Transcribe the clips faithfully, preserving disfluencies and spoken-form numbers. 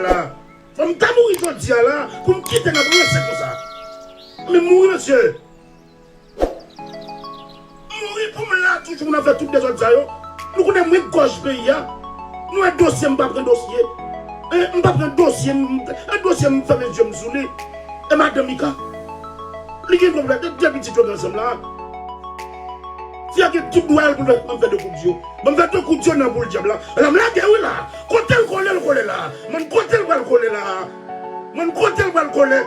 la. Fò m ta mouri jodi a la pou m kite n ap ranse konsa. Men mouri, mesye. Mouri pou m la toujou pou n ap fè tout dezòd sa yo. Nou konnen mwen gòj peyi a. Nou wè dosye, m pa pran dosye. Hein, m pa pran dosye, m, an dosye m fèmen je m sou li. E madan Mika, li gen dwa pou fè de, de pitit yo gen ansanm la. Fi a gen tout dwa l pou l fè, ban m fè de kout yo. Ban m fè de kout yo nan boul dyab la. La m lage wi la. Kote l kole, l kole la. Mwen kote l pral kole la. Mwen kote l pral kole.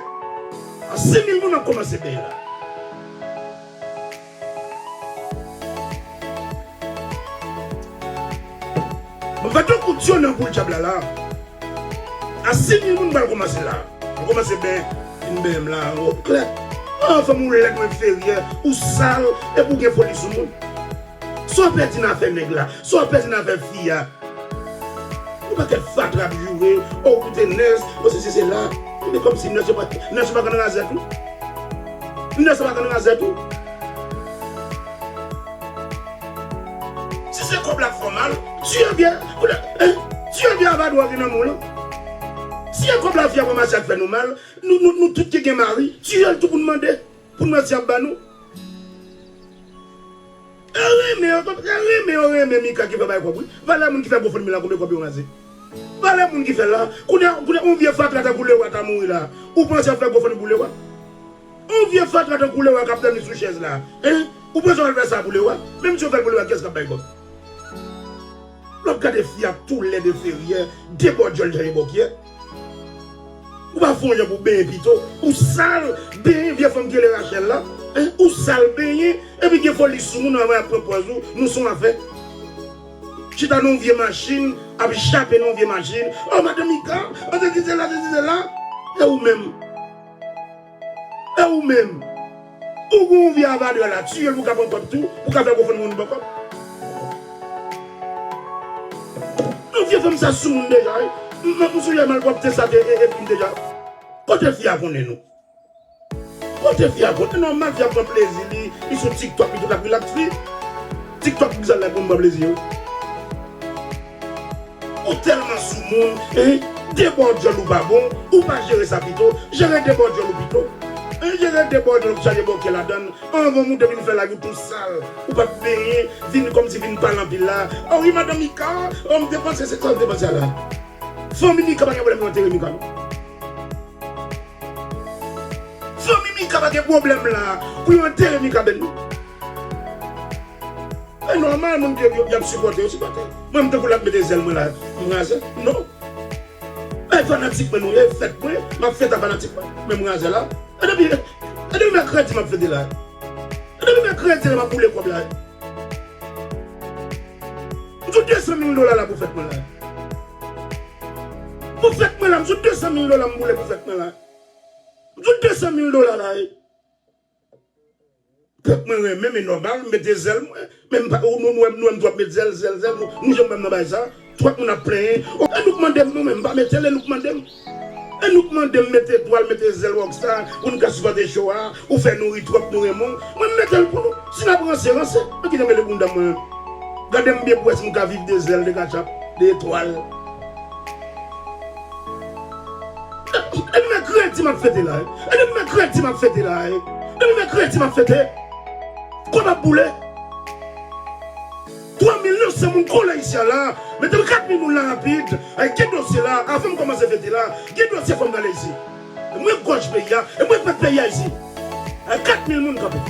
A sis mil moun ap kòmanse benyen la. Ban m fè de kout yo nan boul dyab la la. A sis mil moun pral kòmanse la. Mwen kòmanse ben, fin ben m la, an klè. An fanm ou lèd, ou enferyè, ou sal, epi ou gen foli sou moun. Sa w pèdi nan afè nèg la, sa w pèdi nan afè fi a. Yon pakèt fatra ap joure, o ou te nèz, o se se se la. Men kòmsi nèz yo pa, nèz yo pa konn razè tou. Nèz yo pa konn razè tou. Si se kòb la k fè w mal, tiye vye, koulè, eh, tiye vye avadwa ki nan men w lan. Si se kòb la fi a pran mache ak fè nou mal, nou, nou, nou tout ki gen mari, tiye l tou pou n mande, pou n wè si y ap ba nou. E renmen yo, e renmen yo, renmen Mika ki fè bay kòb wi. Valè moun ki fè GoFundMe la, konbyen kòb yo raze? Valè moun ki fè la. Kounye a, kounye a, yon vye fatra tankou Lewa ta mouri la. Ou panse y ap fè GoFundMe pou Lewa? Yon vye fatra tankou Lewa k ap dòmi sou chèz la. Hein? Ou panse w al fè sa pou Lewa? Menm si w fè l pou Lewa, kiyès k ap bay kòb? Lè w ap gade fi a tou lèd, enferyè, debòdyòl jan e bòkyè. Ou pa fè yon jan pou benyen pito. Ou sal, benyen vye fanm ki rele Rachel la. Hein? Ou sal, benyen, epi gen foli sou moun, anvan y ap pran pòz ou, nou se yon afè. Chita nan yon vye machin, ap jape nan yon vye machin. Oh, madan Mika, oh, se ki se la, se ki se la. E ou menm? E ou menm? Ou gon yon vye avadwa la, tiye l pou ka pran kòb tou, pou ka fè GoFundMe pou nou pran kòb. Non, vye fanm sa sou moun deja, wi. M, m, m sonje malpwòpte sa te e, e, e, deja. Kote fi a konnen nou? Kote fi a konnen? Nòmal fi a pran plezi li, li sou TikTok, li tout ap relax li. TikTok ki sa la pou m pran plezi yo. Ou tèlman sou moun, hein? Debòdyòl ou pa bon, ou pa jere sa pito, jere debòdyòl ou pito. Hein, jere debòdyòl ou chaje bòkyè ladann, anvan w moute vin fè live ou tou sal, ou pa t benyen, vin kòmsi vin pale anpil la. Oh wi, madan Mika, oh, m te panse se sa m te panse a la. Fanmi Mika pa gen pwoblèm pou yo antere Mika, non. Fanmi Mika pa gen pwoblèm la pou yo antere Mika Bèn, non. E nòmal, moun ki yo, y ap sipòte, yo sipòte. Mwen, m tankou l ap mete zèl mwen la, m raze? Non. E fanatik mwen nou ye, fèt mwen, m ap fete a fanatik mwen, men m raze la. E depi, e depi mèkredi m ap fete la. E depi mèkredi la m ap boule kòb la. M sou de san mil dola la pou fèt mwen la. Pou fèt mwen la, m sou de san mil dola m boule pou fèt mwen la. M sou de san mil dola la, e. Pèp mwen renmen, men nòmal, m mete zèl mwen. Men m pa, nou, nou, nou, nou, nou ap met zèl, zèl, zèl. Nou, nou janm wè m nan bagay sa. Twòp moun ap plenyen. O, e nou k mande m, nou menm, m pa mete l, e nou k mande m. E nou k mande m mete etwal, mete zèl Rockstar, pou nou ka sipòte show a. Ou fè nou ri twòp, nou renmen w. Mwen, m mete l pou nou. Si n ap ranse, ranse. Mwen kite mele bounda mwen. Gade m byen pou wè si m ka viv de zèl, de katchap, de etwal. E depi mèkredi m ap fete la, e. E depi mèkredi m ap fete la, e. Depi mèkredi m ap fete. Kòb ap boule. Twa mil nèf san moun kole isi a la. Mete m kat mil moun la rapid. Ay, gen dosye la. Avan m kòmanse fete la, gen dosye fò m gade isi. E mwen gòj peyi a. E mwen pèp peyi a isi. Ay, kat mil moun kanpe.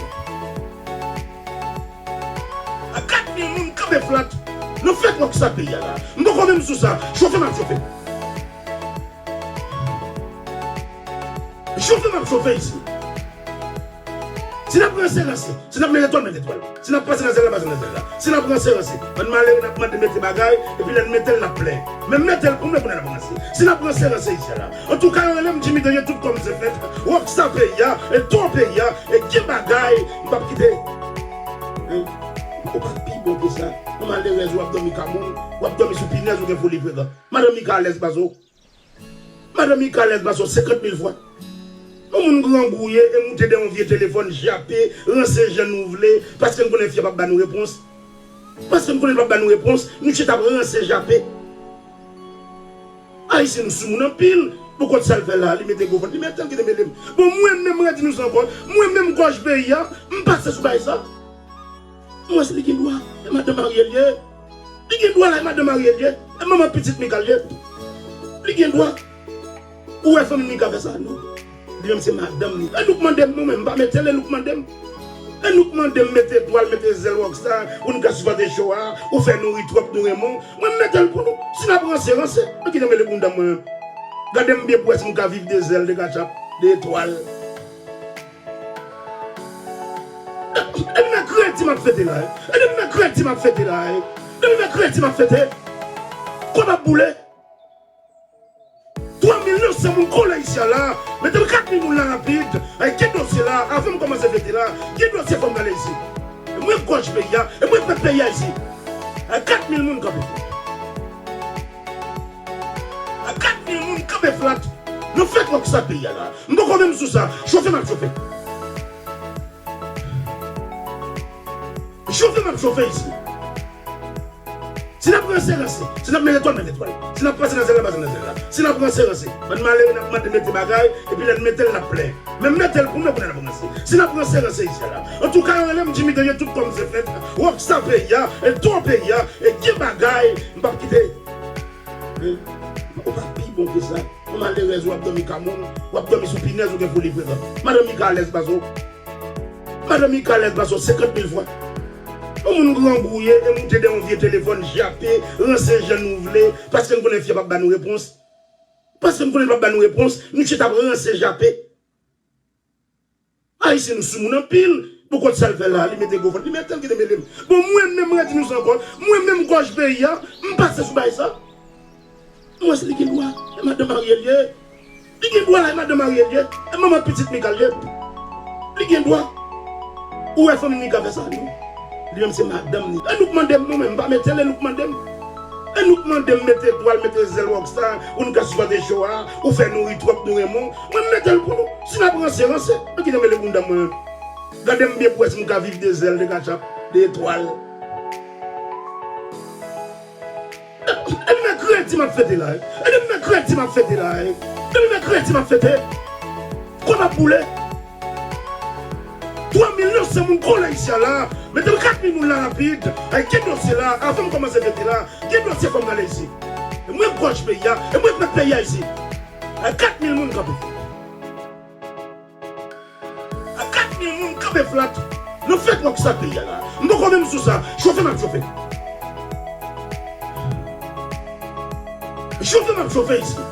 A kat mil moun kanpe flat nan fèt wòk sa peyi a la. M poko menm sou sa. Chofe m ap chofe. Chofe m ap chofe isi. Si n ap ranse, ranse. Si n ap mete etwal, mete etwal. Si n ap pase nan zèl la, pase nan zèl la. Si n ap ranse, ranse. Bann malere n ap mande mete bagay, epi lè n mete l, n ap plenyen. Men mete l pou mwen pou n ap ranse. Si n ap ranse, ranse isi a la. Antouka, yo rele m Jimmy Danje, tout kòm se fèt. Wòk sa peyi a, e to peyi a, e gen bagay, m p ap kite. Hein? Ou pa pi bon ke sa. Ou malerèz, w ap dòmi ka moun, w ap dòmi sou pinèz, ou gen foli frekan. Madan Mika alèz pase w. Madan Mika alèz pase w senkant mil fwa. Yon moun grangou ye e moute dèyè yon vye telefòn, jape, ranse jan nou vle, paske n konnen fi a p ap ba nou repons. Paske n konnen l p ap ba nou repons, nou chita ap ranse, jape. Ayisyen nou sou moun anpil. Pou kont sa l fè la, li mete gwo vant, li mete l kite mele m. Bon, mwen menm, mwen di nou sa ankò, mwen menm gòj peyi a, m pase sou bagay sa. Mwen se li gen dwa, e madanm Ariel ye. Li gen dwa la, e madanm Ariel ye. E manman pitit Mika l ye. Li gen dwa. Ou wè fanmi Mika fè sa, non. Li menm se madanm li. E nou k mande m, mwen menm, m pa mete l, e nou k mande m. E nou k mande m mete etwal, mete zèl Rockstar, pou nou ka sipòte show a, ou fè nou ri twòp, nou renmen w. Mwen m mete l pou nou. Si n ap ranse, ranse. Mwen kite mele bounda mwen. Gade m byen pou wè si m ka viv de zèl, de katchap, de etwal. E depi mèkredi m ap fete la, e. E depi mèkredi m ap fete la, e. Depi mèkredi m ap fete. Kò m ap boule. Twa mil nèf san moun kole isi a la. Mete m kat mil moun la rapid. Ay, gen dosye la. Avan m kòmanse fete la, gen dosye fò m gade isi. E mwen gòj peyi a. E mwen pèp peyi a isi. Ay, kat mil moun kanpe. Ay, kat mil moun kanpe flat. Nou fè twòp sa peyi a la. M poko menm sou sa. Chofe m ap chofe. Chofe m ap chofe isi. Si n ap ranse, ranse. Si n ap mete etwal, mete etwal. Si n ap pase nan zèl la, pase nan zèl la. Si n ap ranse, ranse. Bann malere n ap mande mete bagay, epi lè n mete l, n ap plenyen. Men m mete l pou mwen, pou n ap ranse. Si n ap ranse, ranse isi a la. Antouka, yo rele m Jimmy Danje, tout kòm se fèt. Rockstar peyi a, e tro peyi a, e gen bagay, m p ap kite. E, ou pa pi bon ke sa. Yon malerèz, w ap dòmi ka moun, w ap dòmi sou pinèz, ou gen foli frekan. Madanm Mika alèz pase w. Madanm Mika alèz pase w senkant mil fwa. Yon moun grangouye e moute dèyè yon vye telefòn jape, ranse jan nou vle, paske n konnen fi a p ap ba nou repons. Paske n konnen l p ap ba nou repons, nou chita ap ranse jape. Ayisyen nou sou moun anpil. Pou kont sa l fè la, li mete gwo vant, li mete l kite mele m. Bon, mwen menm, mwen di nou sa ankò, mwen menm gòj peyi a, m pase sou bagay sa. Mwen se li gen dwa, e madanm Ariel ye. Li gen dwa la, e madanm Ariel ye. E manman pitit Mika l ye. Li gen dwa. Ou wè fanmi Mika fè sa, non. Li menm se madanm li. E nou k mande m, mwen menm m pa mete l, e nou k mande m. E nou k mande m mete etwal, mete zèl Rockstar, pou nou ka sipòte show a, ou fè nou ri twòp, nou renmen w. Mwen m mete l pou nou. Si n ap ranse, ranse. Mwen kite mele bounda mwen. Gade m byen pou wè si m ka viv de zèl, de katchap, de etwal. E depi mèkredi m ap fete la, e. E depi mèkredi m ap fete la, e. Depi mèkredi m ap fete. Kò m ap boule. Twa mil nèf san moun kole isi a la. Mete m kat mil moun la rapid. Ay, gen dosye la. Avan m kòmanse fete la, gen dosye fò m gade isi. E mwen gòj peyi a. E mwen pèp peyi a isi. Ay, kat mil moun kanpe. A kat mil moun kanpe flat. Nou fè twòp sa peyi a la. M poko menm sou sa. Chofe m ap chofe. Chofe m ap chofe isi.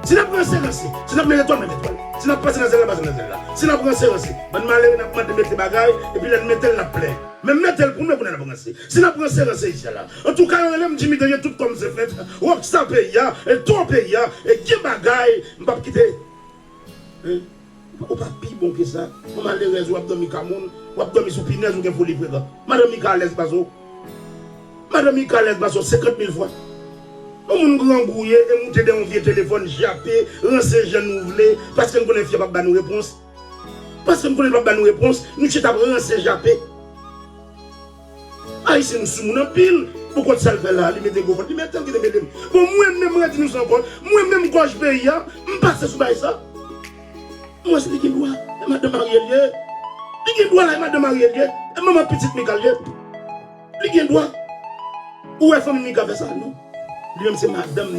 Si n ap ranse, ranse. Si n ap mete etwal, mete etwal. Si n ap pase nan zèl la, pase nan zèl la. Si n ap ranse, ranse. Bann malere n ap mande mete bagay, epi lè n mete l, n ap plenyen. Men m mete l pou nou, pou n ap ranse. Si n ap ranse, ranse isi a la. Antouka, yo rele m Jimmy Danje, tout kòm se fèt. Rockstar peyi a, e tro peyi a, e gen bagay, m p ap kite. Hein? Ou pa pi bon ke sa. Yon malerèz, w ap dòmi ka moun, w ap dòmi sou pinèz, ou gen foli frekan. Madanm Mika alèz pase w. Madanm Mika alèz pase w senkant mil fwa. Yon moun grangouye e moute dèyè yon vye telefòn jape, ranse jan nou vle, paske n konnen fi a p ap ba nou repons. Paske n konnen l p ap ba nou repons, nou chita ap ranse jape. Ayisyen nou sou moun anpil. Pou kont sa l fè la, li mete gwo vant, li mete l kite mele m. Bon, mwen menm, mwen di nou sa ankò, mwen menm gòj peyi a, m pase sou bagay sa. Mwen se li gen dwa, e madanm Ariel ye. Li gen dwa la, e madanm Ariel ye. E manman pitit Mika l ye. Li gen dwa. Ou wè fanmi Mika fè sa, non. Li menm se madanm li.